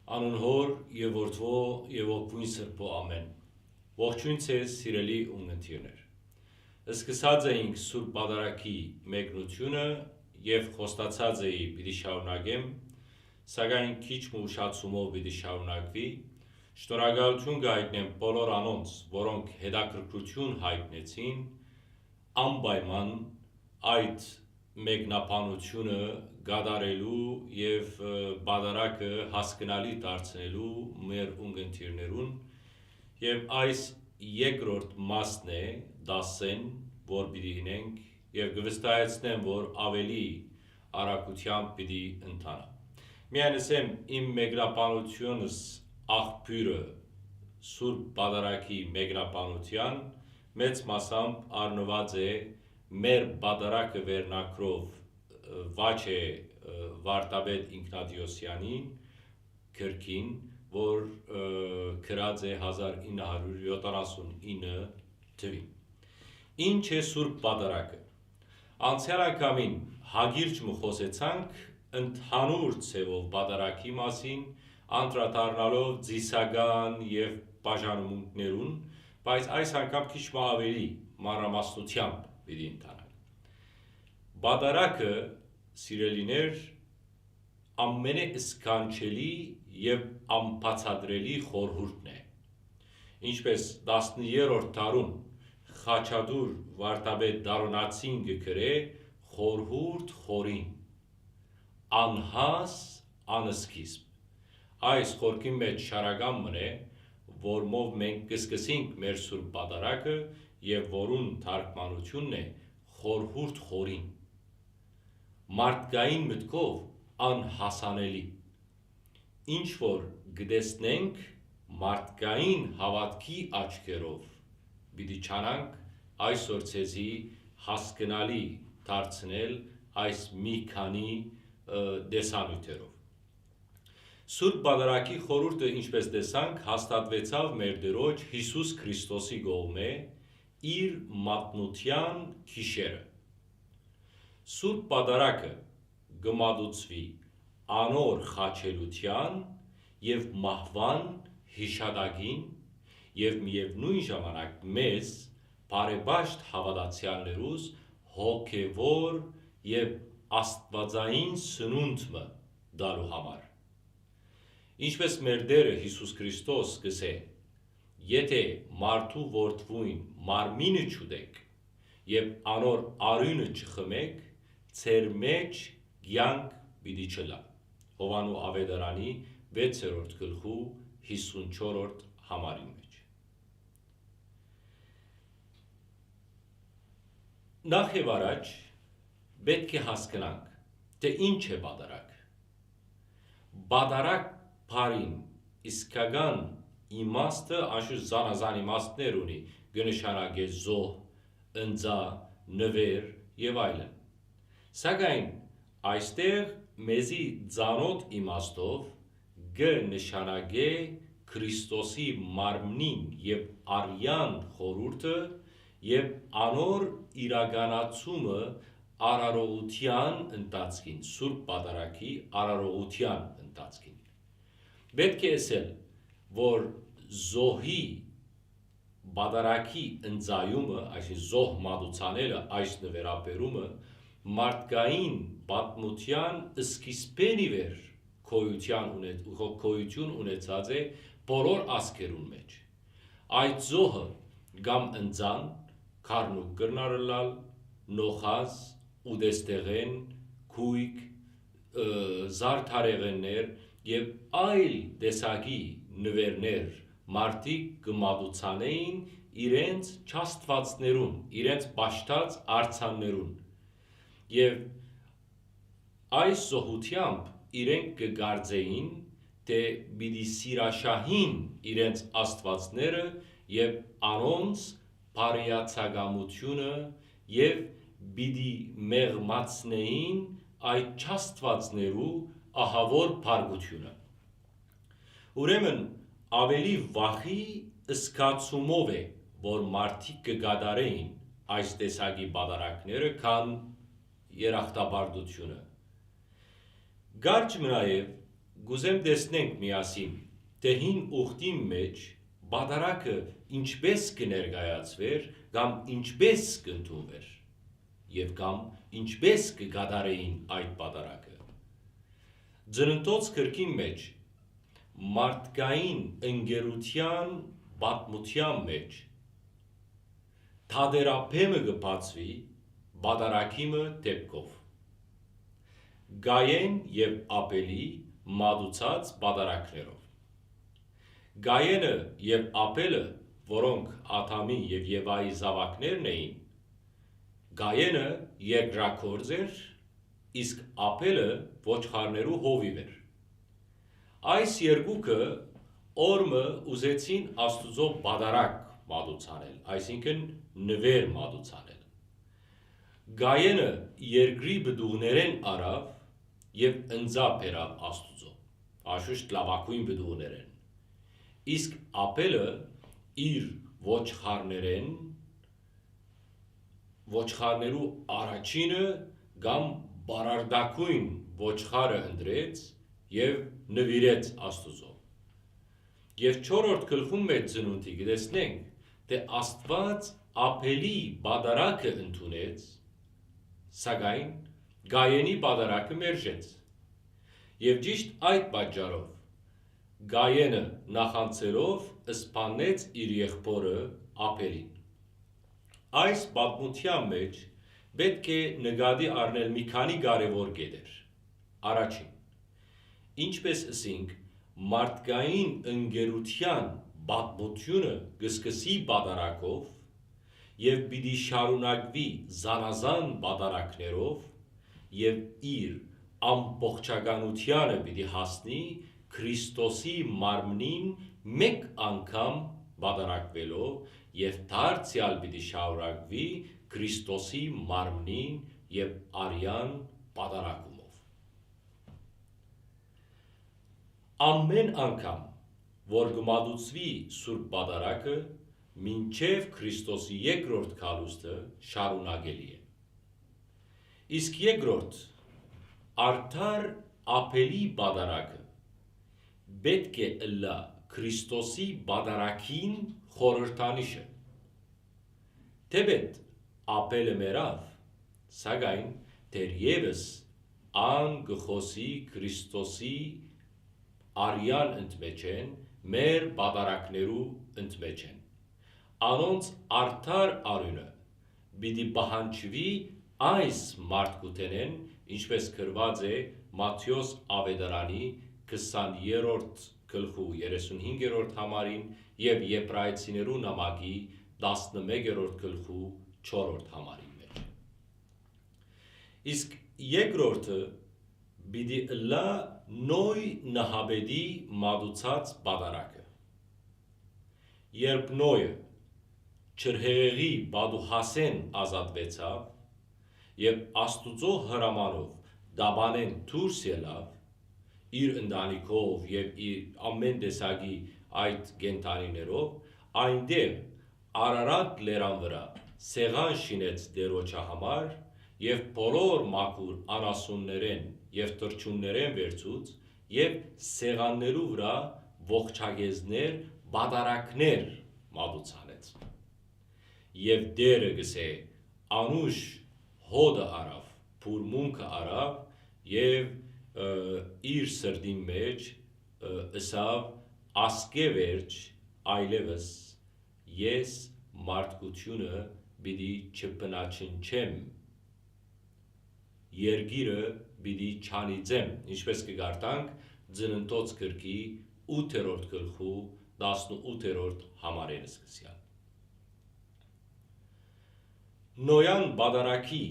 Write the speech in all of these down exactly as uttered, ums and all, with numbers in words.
Անուն Հօր եւ Որդուոյ եւ Հոգւոյն Սրբոյ, ամէն։ Ողջոյն ձեզ, սիրելի ունգընտիրներ։ Սկսած էինք Սուրբ Պատարագի մեկնութիւնը եւ խոստացած էի պիտի շարունակեմ, սակայն քիչ մը ուշացումով պիտի շարունակուի։ Շնորհակալութիւն կը յայտնեմ բոլոր անոնց, որոնք հետաքրքրութիւն յայտնեցին անպայման այդ մեկնաբանութիւնը կատարելու եւ, ը, պատարագը հասկնալի դարձնելու մեր ունգընտիրներուն, եւ այս երկրորդ մասն է դասէն, որ պիտի ինենք, եւ կը վստահեցնեմ, որ աւելի արագութեամբ պիտի ընթանայ։ Միայն ըսեմ, իմ մեկնաբանութիւնս աղբիւրը Սուրբ Պատարագի մեկնաբանութեան մեծ մասամբ առնուած է «Մեր պատարագը» վերնագրով, ը, վաճ է, ը, վարդապետ Ինքնատիոսեանի գրքին, որ, ը, գրած է հազար ինը հարիւր յոթանասուն ինը թուին։ Ի՞նչ է Սուրբ Պատարագը։ Անցեալ անգամին հակիրճ մը խօսեցանք ընդհանուր ձեւով պատարագի մասին, անդրադառնալով ծիսական եւ բաժանմունքներուն, բայց այս անգամ քիչ մը աւելի մանրամասնութեամբ պիտի ընթանանք։ Պատարագը, սիրելիներ, ամենեսքանչելի եւ անբացատրելի խորհուրդն է։ Ինչպէս տասներորդ դարուն խաչատուր վարդապետ Դարոնացին կը գրէ, խորհուրդ խորին, անհաս անսկիզբ։ Այս խորքին մէջ շարական մըն է, որմով մենք կը սկսենք մեր Սուրբ Պատարագը եւ որուն թարգմանութիւնն է խորհուրդ խորին, մարդկային մտքով անհասանելի։ Ինչ որ կը տեսնենք մարդկային հաւատքի աչքերով, պիտի չանանք այսօր ձեզի հասկնալի դարձնել այս մի քանի, ը, տեսանիւթերով։ Սուրբ Պատարագի խորհուրդը, ինչպէս տեսանք, հաստատուեցաւ մեր Տիրոջ Յիսուս Քրիստոսի կողմէ իր մատնութեան գիշերը։ Սուրբ Պատարագը կը մատուցուի անոր խաչելութեան եւ մահուան յիշատակին եւ միեւնոյն ժամանակ մեզ, բարեպաշտ հաւատացեալներուս, հոգեւոր եւ աստուածային սնունդ մը տալու համար։ Ինչպէս մեր Տէրը Յիսուս Քրիստոս կ'ըսէ. «Եթէ մարդու որդւոյն մարմինը չուտէք եւ անոր արիւնը չխմէք, ձեր մէջ կեանք պիտի չըլլայ»։ Յովհաննէ Աւետարանի վեցերորդ գլխու հիսունչորդ համարին մէջ։ Նախ եւ առաջ պէտք է հասկնանք, թէ ինչ է պատարագ։ Պատարագ բառին իսկական իմաստը անշուշտ զանազան իմաստներ ունի, կը նշանակէ զոհ, ընծայ, նուէր եւ այլն։ Սակայն այստեղ մեզի ծանօթ իմաստով կը նշանակէ Քրիստոսի մարմնին եւ արեան խորհուրդը եւ անոր իրականացումը արարողութեան ընթացքին, Սուրբ Պատարագի արարողութեան ընթացքին։ Պէտք է ըսել, որ զոհի պատարագի ընծայումը, այսինքն զոհ մատուցանելը, այս նուէրաբերումը, մարդկային պատմութեան սկիզբէն ի վեր գոյութեան ունե-, գո-, գոյութիւն ունեցած է բոլոր ազգերուն մէջ։ Այդ զոհը կամ ընծան, քարնուկ կրնար ըլլալ, նոխազ, ուտեստեղէն, գոյք, ը, զարդարեղէններ եւ այլ տեսակի նուէրներ մարդիկ կը մատուցանէին իրենց չաստուածներուն, իրենց պաշտած արձաններուն։ Եւ այս զոհութեամբ իրենք կը կարծէին, թէ պիտի սիրաշահին իրենց աստուածները եւ անոնց բարեացակամութիւնը եւ պիտի մեղմացնէին այդ չաստուածներու ահաւոր փառքութիւնը։ Ուրեմն աւելի վախի զգացումով է, որ մարդիկ կը կատարէին այս տեսակի պատարագները, քան երախտապարտութիւնը։ Կարճ մը նաեւ Կ'ուզեմ տեսնենք միասին, թէ հին ուխտին մէջ պատարագը ինչպէս կը ներկայացուէր կամ ինչպէս կ'ընդունուէր եւ կամ ինչպէս կը կատարէին այդ պատարագը։ Ծննդոց գրքին մէջ մարդկային ընկերութեան պատմութեան մէջ թատերաբեմը կը բացուի պատարագի մը դէպքով։ Կայեն եւ Աբէլի մատուցած պատարագներով։ Կայենը եւ Աբէլը, որոնք Ադամի եւ Եվայի զաւակներն էին, Կայենը երկրագործ էր, իսկ Աբէլը ոչխարներու հովիւ էր։ Այս երկուքը օր մը ուզեցին Աստուծոյ պատարագ մատուցանել, այսինքն նուէր մատուցանել։ Կայենը երկրի պտուղներէն առաւ եւ ընծայ բերաւ Աստուծոյ, անշուշտ լաւագոյն պտուղներէն։ Իսկ Աբէլը իր ոչխարներէն, ոչխարներու առաջինը կամ բարարդակոյն ոչխարը ընտրեց եւ նուիրեց Աստուծոյ։ Եւ չորրորդ գլխուն մէջ, Ծնունդի, կը տեսնենք, թէ Աստուած Աբէլի պատարագը ընդունեց, սակայն Կայենի պատարագը մերժեց։ Եւ ճիշդ այդ պատճառով Կայենը նախանձելով սպաննեց իր եղբօրը Աբէլին։ Այս պատմութեան մէջ պէտք է նկատի առնել մի քանի կարեւոր կետեր։ Առաջին, ինչպէս ըսինք, մարդկային ընկերութեան պատմութիւնը կը սկսի պատարագով եւ պիտի շարունակուի զանազան պատարագներով եւ իր ամբողջականութեանը պիտի հասնի Քրիստոսի մարմնին մէկ անգամ պատարագուելով եւ դարձեալ պիտի շարունակուի Քրիստոսի մարմնին եւ արեան պատարագումով։ Ամէն անգամ, որ կը մատուցուի Սուրբ Պատարագը, մինչեւ Քրիստոսի երկրորդ գալուստը շարունակելի է։ Իսկ երկրորդ, արդար Աբէլի պատարագը պէտք է ըլլայ Քրիստոսի պատարագին խորհրդանիշը։ Թէպէտ Աբէլը մեռաւ, սակայն թերեւս ան կը խօսի Քրիստոսի արեան ընդմէջէն, մեր պատարագներու ընդմէջէն։ Անոնց արդար արիւնը պիտի պահանջուի այս մարդկութենէն, ինչպէս գրուած է Մատթէոս աւետարանի քսաներորդ գլխու երեսունհինգերորդ համարին եւ Եբրայեցիներու նամակի տասնմեկերորդ գլխու չորրորդ համարին մէջ։ Իսկ երկրորդը պիտի ըլլայ Նոյ նահապետի մատուցած պատարագը։ Երբ Նոյը ջրհեղեղի պատուհասէն ազատուեցաւ եւ Աստուծոյ հրամանով տապանէն դուրս ելաւ, իր ընտանիքով եւ իր ամէն տեսակի այդ կենդանիներով, այնտեղ Արարատ լերան վրայ սեղան շինեց Տէրոջը համար եւ բոլոր մաքուր անասուններէն եւ թռչուններէն վերցուց եւ սեղաններու վրայ ողջակեզներ, պատարագներ մատուցանեց։ Եւ Տէրը կ'ըսէ. «Անուշ հոտը առաւ, բուրմունքը առաւ եւ, ը, իր սրտին մէջ, ը, ըսաւ. "Ասկէ վերջ այլեւս ես մարդկութիւնը պիտի չբնաջնջեմ, երկիրը պիտի չանիծեմ"», ինչպէս կը կարդանք Ծննդոց գրքի ութերորդ գլխու տասնութերորդ համարէն սկսեալ։ Նոյան պատարագի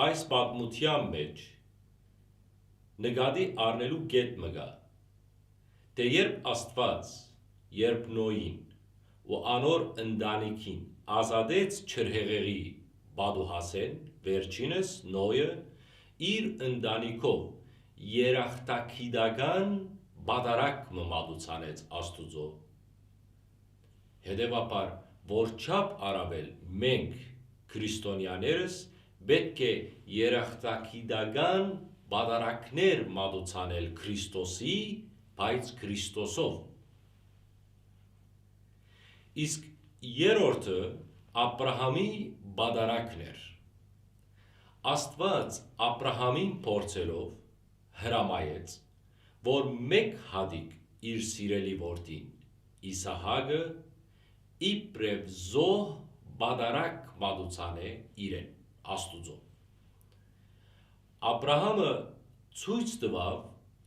այս պատմութեան մէջ նկատի առնելու կետ մը կայ, թէ երբ Աստուած, երբ Նոյին ու անոր ընտանիքին ազատեց ջրհեղեղի պատուհասէն, վերջինս Նոյը իր ընտանիքով երախտագիտական պատարագ մը մատուցանեց Աստուծոյ։ Հետեւաբար, որչափ առաւել մենք, քրիստոնեաներս, պէտք է երախտագիտական Պատարագներ մատուցանել Քրիստոսի, բայց Քրիստոսով։ Իսկ երրորդը Աբրահամի պատարագն էր։ Աստուած Աբրահամին փորձելով հրամայեց, որ մէկ հատիկ իր սիրելի որդին Իսահակը իբրեւ զոհ պատարագ մատուցանէ իրեն, Աստուծոյ։ Աբրահամը ցոյց տուաւ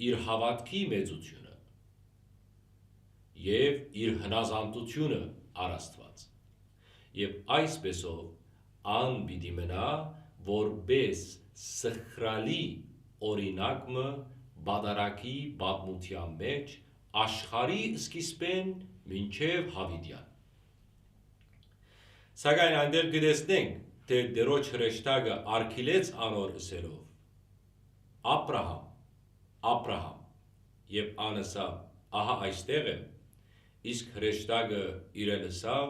իր հաւատքի մեծութիւնը եւ իր հնազանդութիւնը առ Աստուած։ Եւ այսպէսով ան պիտի մնայ որպէս սխրալի օրինակ մը պատարագի պատմութեան մէջ աշխարհի սկիզբէն մինչեւ յաւիտեան։ Սակայն այնտեղ կը տեսնենք, թէ Տէրոջ հրեշտակը արգիլեց անոր ըսելով. «Աբրահամ, Աբրահամ»։ Եւ ան ըսաւ. «Ահա այստեղ եմ»։ Իսկ հրեշտակը իրեն ըսաւ.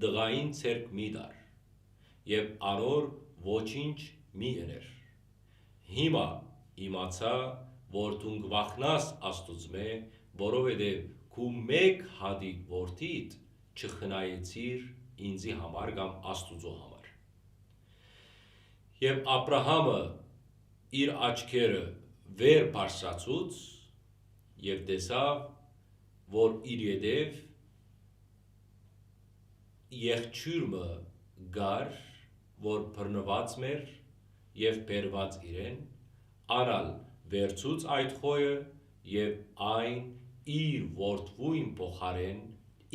«Տղային ձեռք մի տար եւ անոր ոչինչ մի ըներ։ Հիմա իմացայ, որ դուն կ'ուախնաս Աստուծմէ, որովհետեւ քու մէկ հատիկ որդիդ չխնայեցիր ինծի համար կամ Աստուծոյ համար»։ Եւ Աբրահամը իր աչքերը վեր բարձրացուց եւ տեսաւ, որ իր ետեւ եղջիւր մը կար, որ բռնուած մ'եր եւ բերուած իրեն, ան ալ վերցուց այդ խոյը եւ այն իր որդւոյն փոխարէն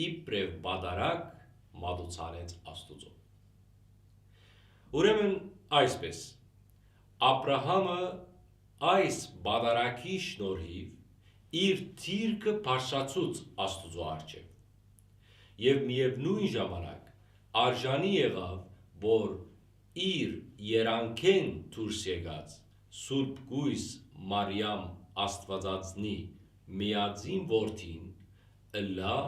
իբրեւ պատարագ մատուցանեց Աստուծոյ։ Ուրեմն այսպէս, Աբրահամը այս պատարագի շնորհիւ իր դիրքը բարձրացուց Աստուծոյ առջեւ եւ միեւնոյն ժամանակ արժանի եղաւ, որ իր երանքէն դուրս եկած Սուրբ Կոյս Մարիամ Աստուածածնի միածին որդին ըլլայ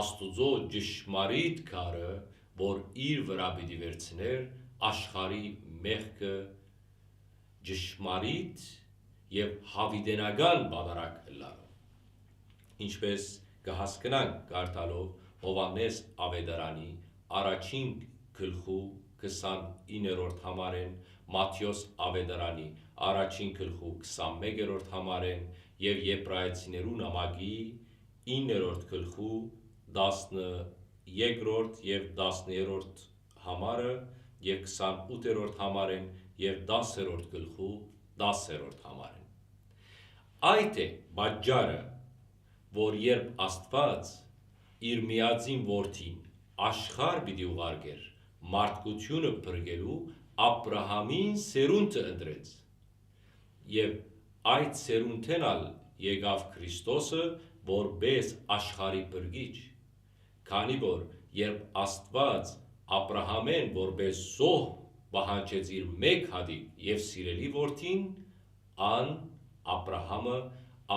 Աստուծոյ ճշմարիտ քարը, որ իր վրայ պիտի վերցնէր աշխարհի մեղքը ճշմարիտ եւ յաւիտենական պատարագ ըլլալով։ Ինչպէս կը հասկնանք կարդալով Յովհաննէս Աւետարանի առաջին գլխու քսանիններորդ համարէն, Մատթէոս Աւետարանի առաջին գլխու քսանմէկերորդ համարէն եւ Եբրայեցիներու նամակի իններորդ գլխու տասներկրորդ եւ տասներորդ համարը եւ քսանութերորդ համարէն եւ տասերորդ գլխու տասերորդ համարէն։ Այդ է պատճառը, որ երբ Աստուած իր միածին որդին աշխարհ պիտի ուղարկէր մարդկութիւնը փրկելու, Աբրահամին սերունդը ընտրեց։ Եւ այդ սերունդէն ալ եկաւ Քրիստոսը որպէս աշխարհի փրկիչ, քանի որ երբ Աստուած Աբրահամէն որպէս զոհ պահանջեց իր մէկ հատիկ եւ սիրելի որդին, ան Աբրահամը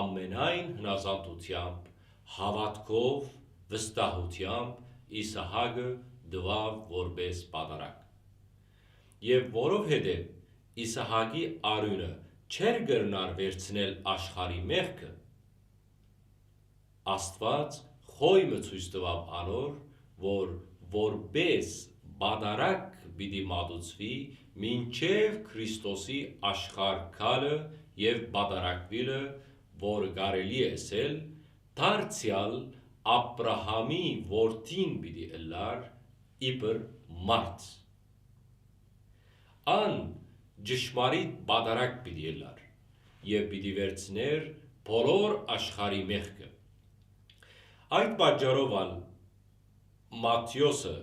ամենայն հնազանդութեամբ, հաւատքով, վստահութեամբ Իսահակը տուաւ որպէս պատարագ։ Եւ որովհետեւ Իսահակի արիւնը չէր կրնար վերցնել աշխարհի մեղքը, Աստուած խոյ մը ցոյց տուաւ անոր, որ որպէս պատարագ պիտի մատուցուի մինչեւ Քրիստոսի աշխարհ գալը եւ պատարագուիլը, որ կարելի է ըսել, դարձեալ Աբրահամի որդին պիտի ըլլար իբր մարդ։ Ան ճշմարիտ պատարագ պիտի ըլլար եւ պիտի վերցնէր բոլոր աշխարհի մեղքը։ Այդ պատճառով ալ Մատթէոսը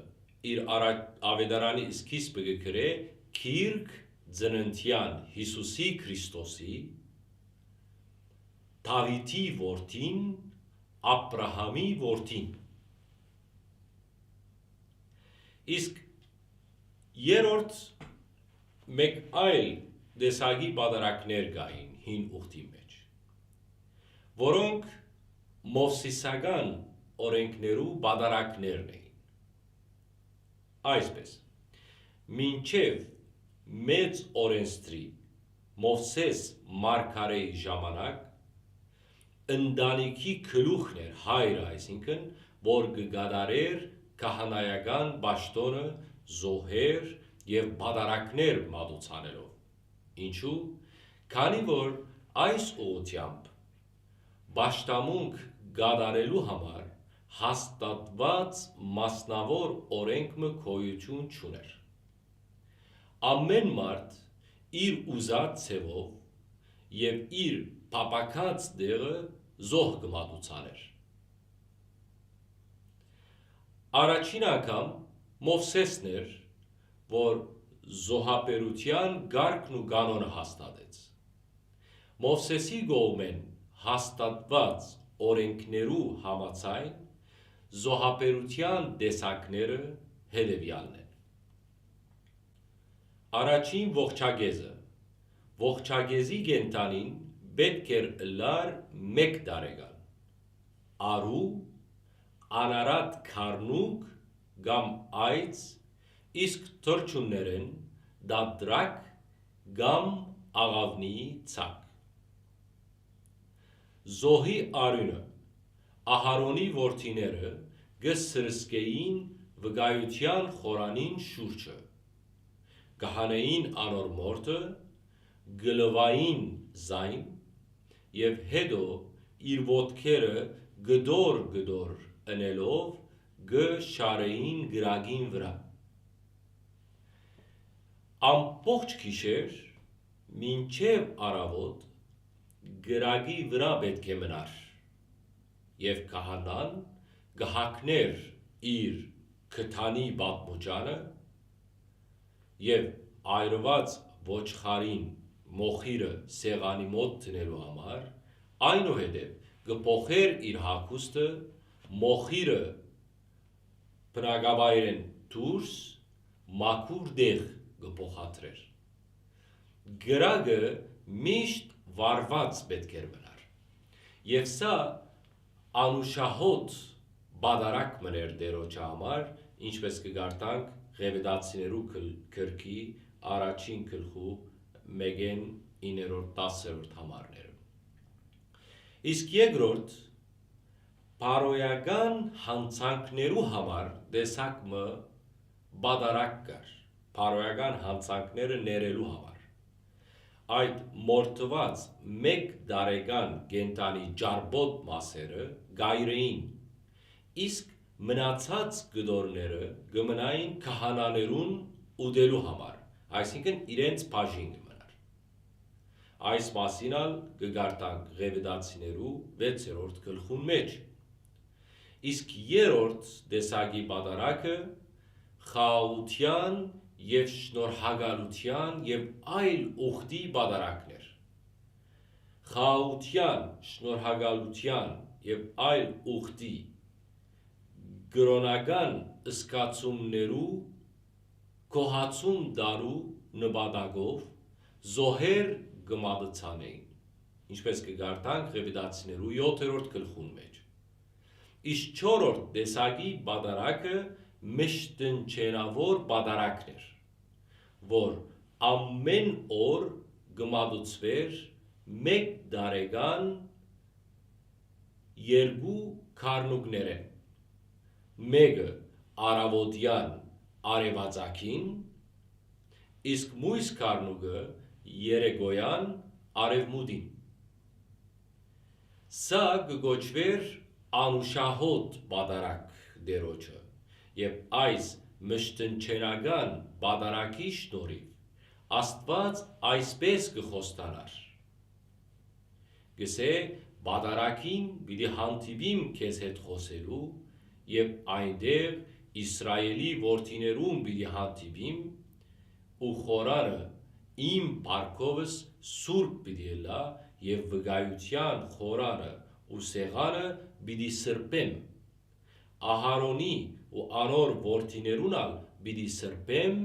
իր արա-, աւետարանի սկիզբը կը գրէ գիրք ծննդեան Յիսուսի Քրիստոսի, Դաւիթի որդին, Աբրահամի որդին։ Իսկ երրորդ մէկ այլ տեսակի պատարագներ կային հին ուխտի մէջ, որոնք մովսիսական օրենքներու պատարագներն էին։ Այսպէս, մինչեւ մեծ օրենսդրի Մովսէս մարգարէի ժամանակ ընտանիքի գլուխն էր հայրը, այսինքն, որ կը կատարէր քահանայական պաշտօնը, զոհեր եւ պատարագներ մատուցանելով։ Ինչու՞, քանի որ այս ուղղութեամբ պաշտամունք կատարելու համար հաստատուած մասնաւոր օրենք մը գոյութիւն չունէր։ Ամէն մարդ իր ուզած ձեւով եւ իր փափաքած տեղը զոհ կը մատուցանէր։ Առաջին անգամ Մովսէսն էր, որ զոհաբերութեան կարգն ու կանոնը հաստատեց։ Մովսէսի կողմէն հաստատուած օրենքներու համաձայն զոհաբերութեան տեսակները հետեւեալն են։ Առաջին ողջագեզը։ Ողջագեզի կենդանին պէտք էր ըլլար մէկ տարեկան։ Արու, անարատ քառնուկ կամ այծ, իսկ թռչուններէն տատրակ կամ աղաւնի ցակ։ Զոհի արիւնը, Ահարոնի որդիները կը սրսկէին վկայութեան խորանին շուրջը, կը հանէին անոր մորթը, կը լուային զայն եւ յետոյ իր ոտքերը կտոր-կտոր ընելով կը շարէին կրակին վրայ։ Ամբողջ գիշեր մինչեւ առաւօտ կրակի վրայ պէտք է մնար եւ քահանան կը հագնէր իր քթանի պատմուճանը եւ այրուած ոչխարին մոխիրը սեղանի մօտ դնելու համար, այնուհետեւ կը փոխէր իր հագուստը, մոխիրը բնակավայրէն դուրս մաքուր տեղ կը փոխադրէր։ Կրակը միշտ վառուած պէտք էր մնար։ Եւ սա անուշահոտ պատարագ մըն էր Տէրոջը համար, ինչպէս կը կարդանք Ղեւիտացիներու գլ-, գրքի առաջին գլխու մէկէն իններորդ, տասերորդ համարները։ Իսկ երկրորդ, բարոյական յանցանքներու համար տեսակ մը պատարագ կար, բարոյական յանցանքները ներելու համար։ Այդ մորթուած մէկ տարեկան կենդանի ճարպոտ մասերը կ'այրէին, իսկ մնացած կտորները կը մնային քահանաներուն ուտելու համար, այսինքն իրենց բաժին կը մնար։ Այս մասին ալ կը կարդանք Ղեւիտացիներու վեցերորդ գլխուն մէջ։ Իսկ երրորդ տեսակի պատարագը խաղաղութեան եւ շնորհակալութեան եւ այլ ուխտի պատարագներ։ Խաղաղութեան, շնորհակալութեան եւ այլ ուխտի կրօնական զգացումներու գոհացում տալու նպատակով զոհեր կը մատուցանէին, ինչպէս կը կարդանք Ղեւիտացիներու յոթերորդ գլխուն մէջ։ Իսկ չորրորդ տեսակի պատարագը մշտնջենաւոր պատարագն էր, որ ամէն օր կը մատուցուէր մէկ տարեկան երկու քառնուկներէն, մէկը առաւօտեան արեւածագին, իսկ միւս քառնուկը երեկոյեան արեւմուտին։ Սա կը կոչուէր անուշահոտ պատարագ Տէրոջը, եւ այս մշտնջենական պատարագի շնորհիվ Աստուած այսպէս կը խոստանար. կ'ըսէ. «Պատարագին պիտի հանդիպիմ քեզ հետ խօսելու եւ այնտեղ Իսրայէլի որդիներուն պիտի հանդիպիմ ու խորանը իմ փառքովս սուրբ պիտի ըլլայ եւ վկայութեան խորանը ու սեղանը պիտի սրբեմ։ Ահարոնի ու անոր որդիներուն ալ պիտի սրբեմ,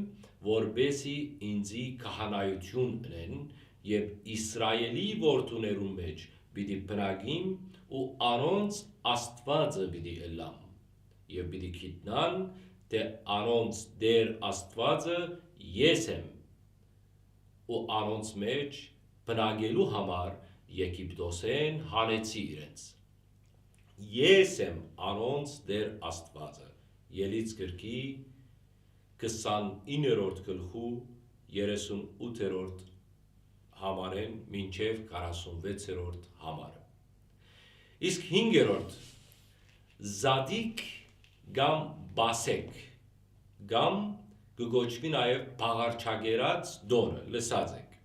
որպէս զի ինծի քահանայութիւն ընեն եւ Իսրայէլի որդիներուն մէջ պիտի բնակիմ ու անոնց Աստուածը պիտի ըլլամ։ Եւ պիտի գիտնան թէ անոնց Տէր Աստուածը ես եմ ու անոնց մէջ բնակելու համար Եգիպտոսէն հանեցի իրենց։ Ես եմ անոնց Տէր Աստուածը։ Ելից գրքի քսանիններորդ գլխու երեսունութերորդ համարէն մինչեւ քառասունվեցերորդ համարը։ Իսկ հինգերորդ Զադիկ կամ Պասեկ, կամ կը կոչուի նաեւ Բաղարջակերաց տօնը, լսած եք։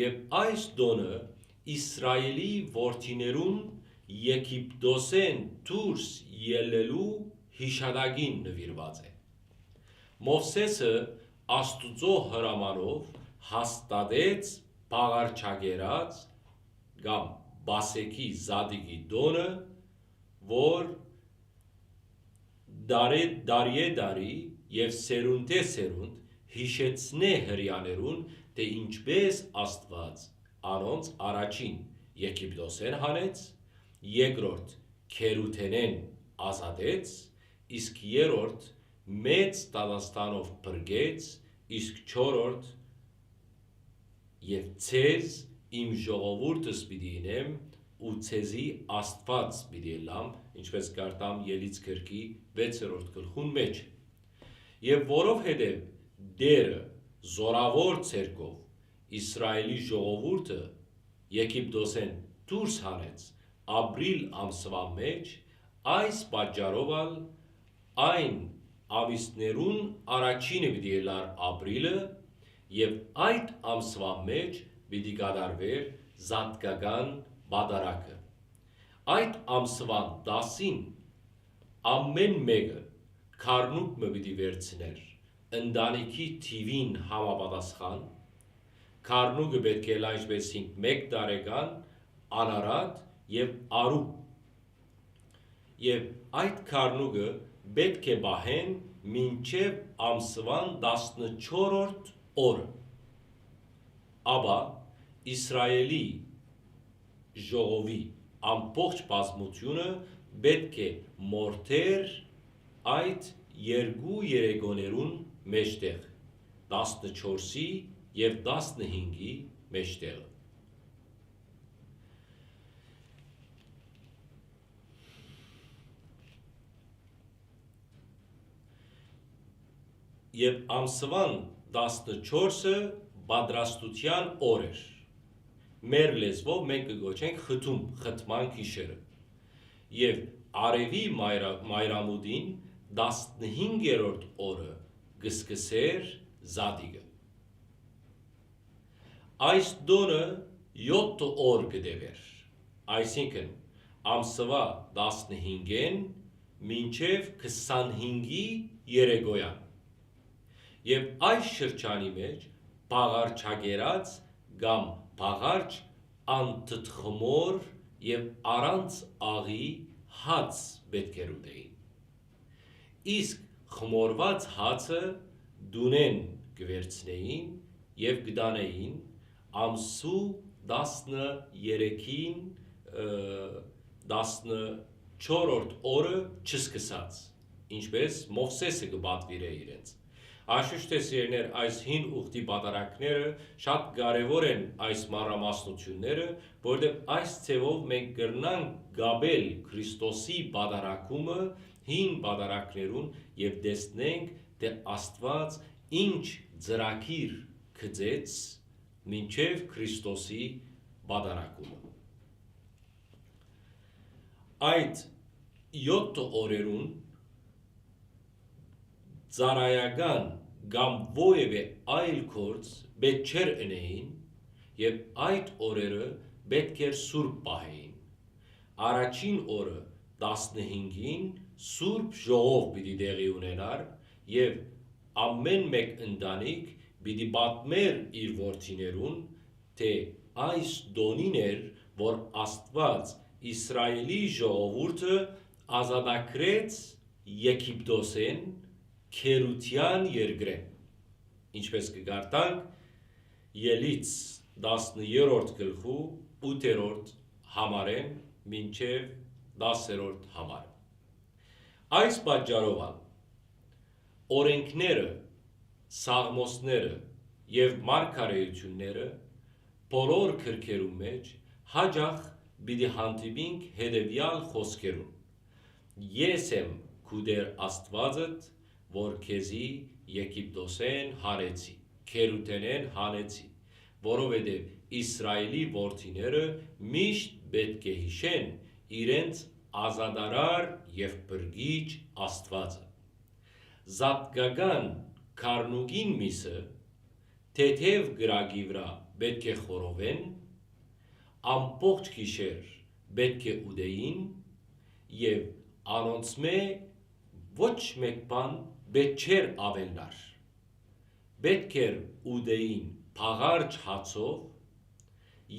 Եւ այս տօնը Իսրայէլի որդիներուն Եգիպտոսէն դուրս ելլելու յիշատակին նուիրուած է։ Մովսէսը Աստուծոյ հրամանով հաստատեց Բաղարջակերաց կամ Պասեքի Զադիկի տօնը, որ դարէ-, դարիէ դարի եւ սերունդէ սերունդ յիշեցնէ հրեաներուն, թէ ինչպէս Աստուած անոնց առաջին Եգիպտոսէն հանեց, երկրորդ՝ գերութենէն ազատեց, իսկ երրորդ՝ մեծ դատաստանով փրկեց, իսկ չորրորդ՝ «Եւ ձեզ իմ ժողովուրդս պիտի ընեմ ու ձեզի Աստուած պիտի ըլլամ», ինչպէս կարդամ Ելից գրքի վեցերորդ գլխուն մէջ։ Եւ որովհետեւ Տէրը զօրաւոր ձեռքով Իսրայէլի ժողովուրդը Եգիպտոսէն դուրս հանեց ապրիլ ամսուան մէջ, այս պատճառով ալ այն ամիսներուն առաջինը պիտի ըլլար ապրիլը, եւ այդ ամսուան մէջ պիտի կատարուէր զատկական պատարագը։ Այդ ամսուան տասին ամէն մէկը գառնուկ մը պիտի վերցնէր, ընտանիքի թիւին համապատասխան։ Գառնուկը պէտք է ըլլայ ինչպէս հինգ մէկ տարեկան, անարատ եւ արու։ Եւ այդ գառնուկը պէտք է պահեն մինչեւ ամսուան տասնչորրորդ օրը։ Ապա Իսրայէլի ժողովի ամբողջ բազմութիւնը պէտք է մորթէր այդ երկու երեկոներուն մէջտեղ, տասնչորսի եւ տասնհինգի մէջտեղը։ Եւ ամսուան տասնչորսը պատրաստութեան օր էր։ Մեր լեզուով մենք կը կոչենք խթում, խթման գիշերը։ Եւ արեւի մայրա-, մայրամուտին տասնհինգերորդ օրը կը սկսէր Զադիկը։ Այս տօնը յոթ օր կը տեւէր, այսինքն՝ ամսուայ տասնհինգէն մինչեւ քսանհինգի երեկոյեան։ Եւ այս շրջանի մէջ պաղարջակերաց կամ պաղարջ անթթխմոր եւ առանց աղի հաց պէտք էր ուտէին։ Իսկ խմորուած հացը տունէն կը վերցնէին եւ կը տանէին ամսու տասներեքին, ը, տասնչորրորդ օրը չսկսած, ինչպէս Մովսէսը կը պատուիրէ իրենց։ Անշուշտ է, սիրելիներ, այս հին ուխտի պատարագները շատ կարեւոր են, այս մանրամասնութիւնները, որտեղ այս ձևով մենք կրնանք կապել Քրիստոսի պատարագումը հին պատարագներուն եւ տեսնենք, թէ Աստուած ինչ ծրագիր գծեց մինչեւ Քրիստոսի պատարագումը։ Այդ յոթ օրերուն ծառայական կամ որեւէ այլ գործ պէտք չէր ընէին եւ այդ օրերը պէտք էր սուրբ պահէին։ Առաջին օրը տասնհինգին սուրբ ժողով պիտի տեղի ունենար եւ ամէն մէկ ընտանիք պիտի պատմէր իր որդիներուն, թէ այս տօնին էր, որ Աստուած Իսրայէլի ժողովուրդը ազատագրեց Եգիպտոսէն գերութեան երկրէն, ինչպէս կը կարդանք Ելից տասներորդ գլխու ութերորդ համարէն մինչեւ տասերորդ համարը։ Այս պատճառով ալ օրենքները, սաղմոսները եւ մարգարէութիւնները բոլոր գրքերուն մէջ հաճախ պիտի հանդիպինք հետեւեալ խօսքերուն. «Ես եմ քու Տէր Աստուածդ, որ քեզի Եգիպտոսէն հանեցի, գերութենէն հանեցի», որովհետեւ Իսրայէլի որդիները միշտ պէտք է յիշեն իրենց ազատարար եւ փրկիչ Աստուածը։ Զատկական քառնուկին միսը թեթեւ կրակի վրայ պէտք է խորովեն, ամբողջ գիշեր պէտք է ուտէին եւ անոնցմէ ոչ մէկ բան պէտք չէր աւելնար։ Պէտք էր ուտէին փաղարջ հացով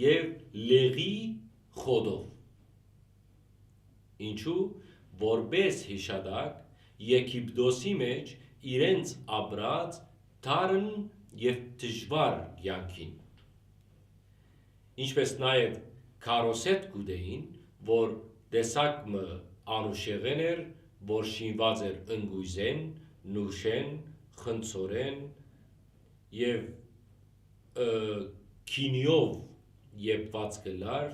եւ լեղի խոտով։ Ինչու, որպէս յիշատակ Եգիպտոսի մէջ իրենց ապրած դառն եւ դժուար կեանքին։ Ինչպէս նաեւ քարոսետ կ'ուտէին, որ տեսակ մը անուշեղէն էր, որ շինուած էր ընկոյզէն, նուշէն, խնձորէն եւ, ը, քինիով եփուած կ'ըլլար,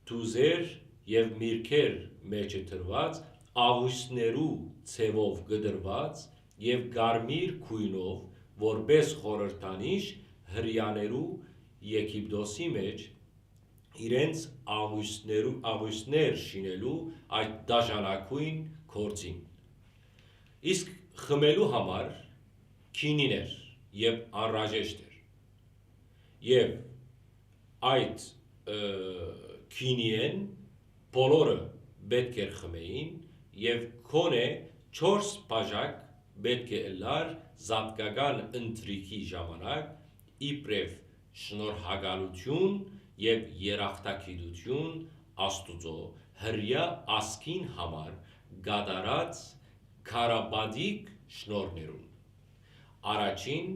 դուզեր եւ միրգեր մէջը դրուած, աղոյսներու ձեւով կտրուած եւ կարմիր գոյնով, որպէս խորհրդանիշ Հրեաներու Եգիպտոսի մէջ իրենց աղոյսներու, աղոյսներ շինելու այդ դաժանագոյն գործին։ Իսկ խմելու համար քինին էր եւ անհրաժեշտ էր։ Եւ այդ, ը, քինիէն բոլորը պէտք էր խմեին եւ գոնէ չորս բաժակ պէտք է ըլլար զատկական ընթրիքի ժամանակ, իբրեւ շնորհակալութիւն եւ երախտագիտութիւն Աստուծոյ Հրեայ ազգին համար կատարած քարապատիկ շնորհներուն։ Առաջին,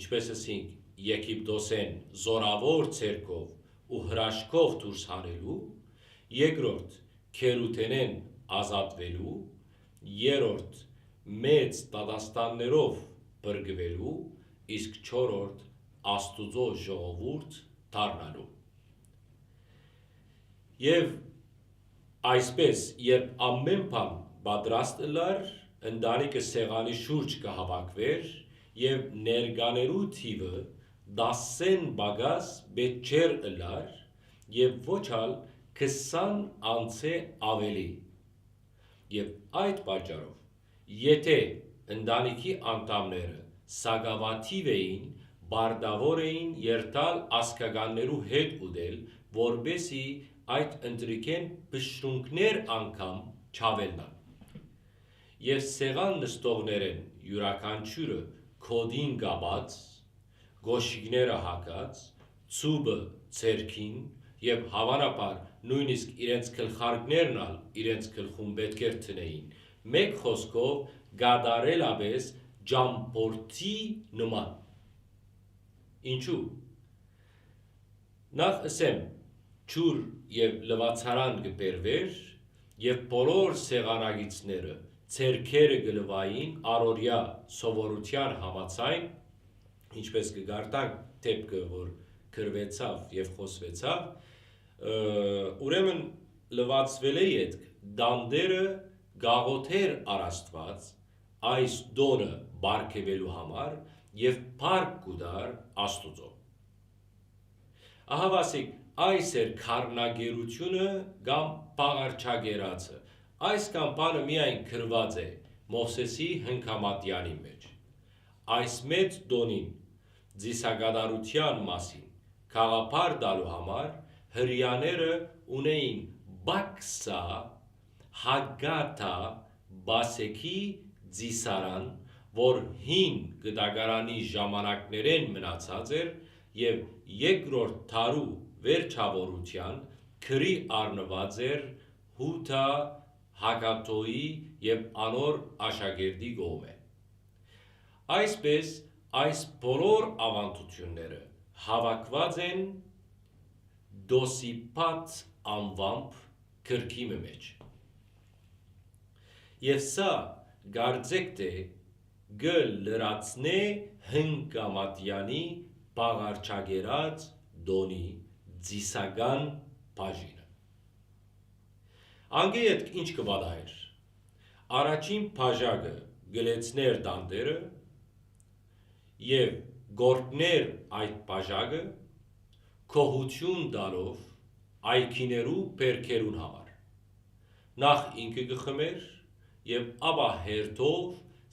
ինչպէս ըսինք, Եգիպտոսէն զօրաւոր ձեռքով ու հրաշքով դուրս հանելու, երկրորդ, գերութենէն ազատուելու, երրորդ, մեծ դատաստաններով փրկուելու, իսկ չորրորդ, Աստուծոյ ժողովուրդ դառնալու։ Եւ այսպէս, երբ ամէն բան պատրաստ ըլլար, ընտանիքը սեղանի շուրջ կը հաւաքուէր եւ ներկաներու թիւը տասէն պակաս պէտք չէր ըլլար եւ ոչ ալ քսան անցէ աւելի։ Եւ այդ պատճառով, եթէ ընտանիքի անդամները սակաւաթիւ էին, պարտաւոր էին երթալ ազգականներու հետ ուտել, որպէսզի այդ ընթրիքէն բշրունքներ անգամ չաւելնան։ Եւ սեղան նստողներէն իւրաքանչիւրը գօտին կապած, կօշիկները հագած, ծուբը ձեռքին եւ հաւանաբար նոյնիսկ իրենց գլխարկներն ալ իրենց գլխուն պէտք էր դնէին, մէկ խօսքով կատարելապէս ճամբորդի նման։ Ինչու՞։ Նախ ըսեմ, ջուր եւ լուացարան կը բերուէր եւ բոլոր սեղանագիծները ձեռքերը կը լուային առօրեայ սովորութեան համաձայն, ինչպէս կը կարդանք դէպքը, որ գրուեցաւ եւ խօսուեցաւ, ը, ուրեմն լուացուելէ ետք տանտերը կ'աղօթէր առ Աստուած այս տօնը պարգեւելու համար եւ փառք կու տար Աստուծոյ։ Ահա, ասիկ, այս էր քարնագերութիւնը կամ պաղարչագերածը։ Այս կամ բանը միայն գրուած է Մովսէսի հնգամատեանին մէջ։ Այս մեծ տօնին ծիսակատարութեան մասին գաղափար տալու համար հրեաները ունէին Պաքսա Հագաթա Պասեքի ծիսարան, որ հին կտակարանի ժամանակներէն մնացած էր եւ երկրորդ դարու վերջաւորութեան գրի առնուած էր Հութա Հագաթոյի եւ անոր աշակերտի կողմէ։ Այսպէս, այս բոլոր աւանդութիւնները հաւաքուած են Տոսիփաթ անուամբ գրքի մը մէջ։ Եւ սա կարծէք թէ կը լրացնէ հնգամատեանի պաղարչագերած տոնի ծիսական բաժինը։ Անկէ ետք ինչ կը պատահէր։ Առաջին բաժակը կը լեցնէր տանտերը եւ կ'որթնէր այդ բաժակը՝ գոհութիւն տալով այգիներու բերքերուն համար։ Նախ ինքը կը խմէր եւ ապա հերթով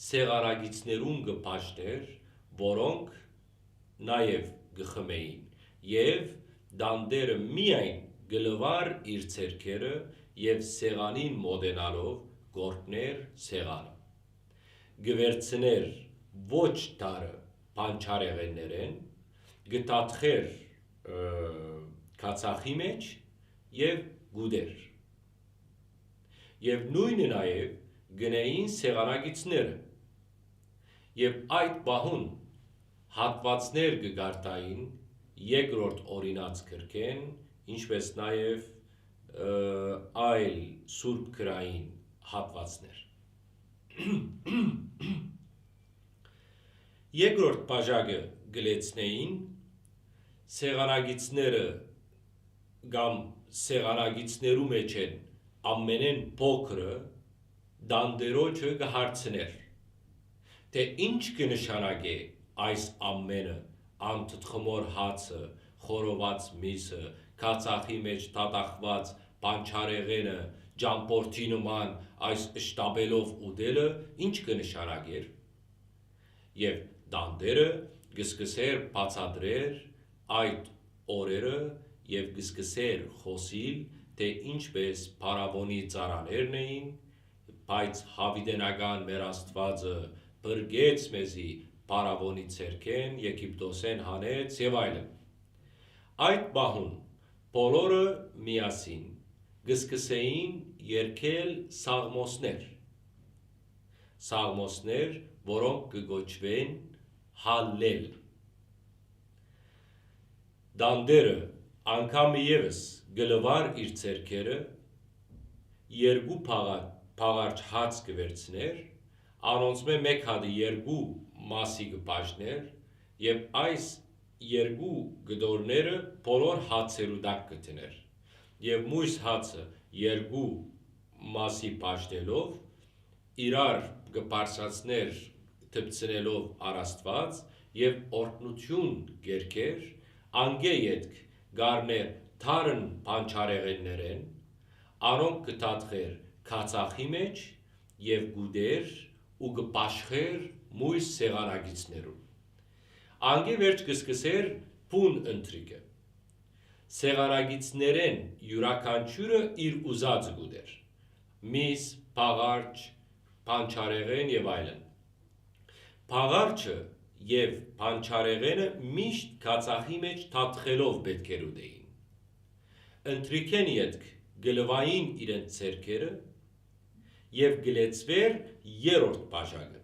սեղանագիցներուն կը բաժնէր, որոնք նաեւ կը խմէին, եւ տանտերը միայն կը լուար իր ձեռքերը եւ սեղանին մօտենալով կ'որթնէր սեղանը։ Կը վերցնէր ոչ թարը բանջարեղէններէն, կը թաթխէր, ը, քացախի մէջ եւ կ'ուտէր։ Եւ նոյնը նաեւ կ'ընէին սեղանագիցները։ Եւ այդ պահուն հատուածներ կը կարդային երկրորդ օրինաց գրքէն, ինչպէս նաեւ, ը, այլ սուրբ գրային հատուածներ։ Երկրորդ բաժակը կը լեցնէին, սեղանագիցները կամ սեղանագիցներու մէջէն ամենէն փոքրը տանտերոջը կը հարցնէր, թէ ինչ կը նշանակէ այս ամէնը, անթթխմոր հացը, խորոված միսը, քացախի մէջ թաթախուած բանջարեղէնը, ճամբորդի նման այս շտապելով ուտելը ինչ կը նշանակէր։ Եւ տանտերը կը սկսէր բացատրել այդ օրերը եւ կը սկսէր խօսիլ, թէ ինչպէս փարաւոնի ծառաներն էին, բայց յաւիտենական մեր Աստուածը փրկեց մեզի փարաւոնի ձեռքէն, Եգիպտոսէն հանեց եւ այլն։ Այդ պահուն բոլորը միասին կը սկսէին երգել սաղմոսներ, սաղմոսներ, որոնք կը կոչուեն հալլել։ Տանտերը անգամ ևս կը լուար իր ձեռքերը, երկու փաղա-, փաղարջ հաց կը վերցնէր, անոնցմէ մէկ հատը երկու մասի կը բաժնէր եւ այս երկու կտորները բոլոր հացերու տակ կը դնէր եւ մոյս հացը երկու մասի բաժնելով իրար կը բարձրացնէր դպցնելով առ Աստուած եւ օրհնութիւն կերգեր, անկէ ետք կ'առնէր թարն բանջարեղէններէն, անոնք կը թաթխէր քացախի մէջ եւ կ'ուտէր ու կը պաշխէր մոյս սեղանագիցներուն։ Անկէ վերջ կը սկսէր բուն ընթրիքը։ Սեղանագիցներէն իւրաքանչիւրը իր ուզածը կ'ուտէր։ Միս, փաղարջ, բանջարեղէն եւ այլն։ Փաղարջը եւ բանջարեղէնը միշտ քացախի մէջ թաթխելով պէտք էր ուտէին։ Ընթրիքէն ետք կը լուային իրենց ձեռքերը եւ կը լեցուէր երրորդ բաժակը։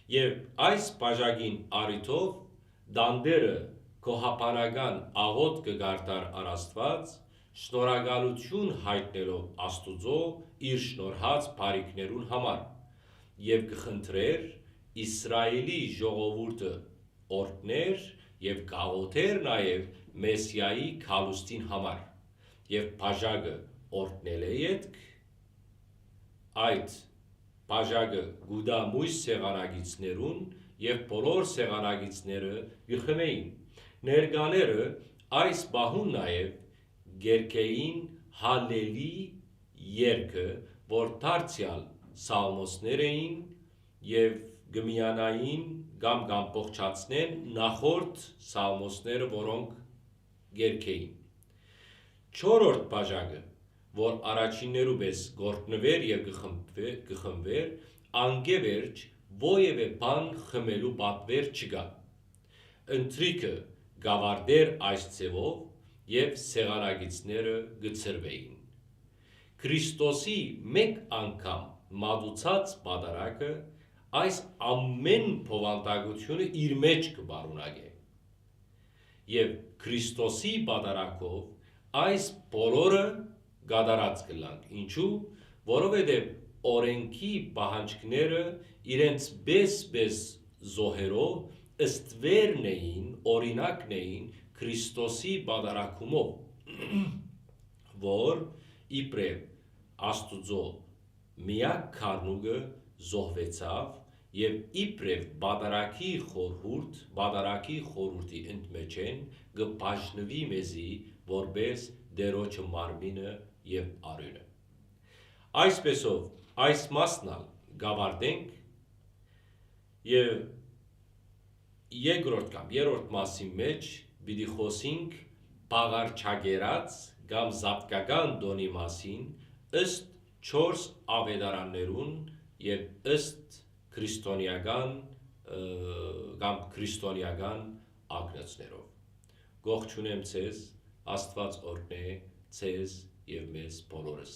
Եւ այս բաժակին առիթով տանտերը գոհաբանական աղօթքը կ'արդար առ Աստուած, շնորհակալութիւն յայտնելով Աստուծոյ իր շնորհած բարիքներուն համար, եւ կը խնդրէր Իսրայէլի ժողովուրդը օրհներ եւ կ'աղօթէր նաեւ Մեսիայի գալուստին համար, եւ բաժակը օրհնելէ ետք, այդ բաժակը կ'ուտայ մոյս սեղանագիցներուն եւ բոլոր սեղանագիցները կը խմէին։ Ներկաները այս պահուն նաեւ կերգէին հալելի երգը, որ դարձեալ սաղմոսներ էին եւ կը միանային կամ կ'ամբողջացնեն նախորդ սաղմոսները, որոնք կերգէին։ Չորրորդ բաժակը, որ առաջիններու պէս կ'օրհնուէր եւ կը խմբվէ-, կը խմբուէր, անկէ վերջ որեւէ բան խմելու պատուէր չկայ։ Ընթրիքը կ'աւարտէր այս ձեւով եւ սեղանագիցները կը ցրուէին։ Քրիստոսի մէկ անգամ մատուցած պատարագը այս ամէն բովանդակութիւնը իր մէջ կը պարունակէ։ Եւ Քրիստոսի պատարագով այս բոլորը կատարած կ'ըլլանք։ Ինչու՞, որովհետեւ օրէնքի պահանջները իրենց պէս-պէս զոհերով ստուերն էին, օրինակն էին Քրիստոսի պատարագումով, որ իբրեւ Աստուծոյ միակ գառնուկը զոհուեցաւ եւ իբրեւ պատարագի խորհուրդ, պատարագի խորհուրդի ընդմէջէն կը բաժնուի մեզի որպէս Տէրոջը մարմինը եւ արիւնը։ Այսպեսով, այս մասն ալ կ'աւարտենք եւ երկրորդ կամ երրորդ մասի մէջ պիտի խօսինք պաղարջակերաց կամ զատկական տօնի մասին ըստ չորս աւետարաններուն եւ ըստ քրիստոնեական, ը, կամ քրիստոնեական ակնոցներով։ Կողջունեմ ձեզ, Աստուած օրհնէ ձեզ եւ մեզ բոլորս։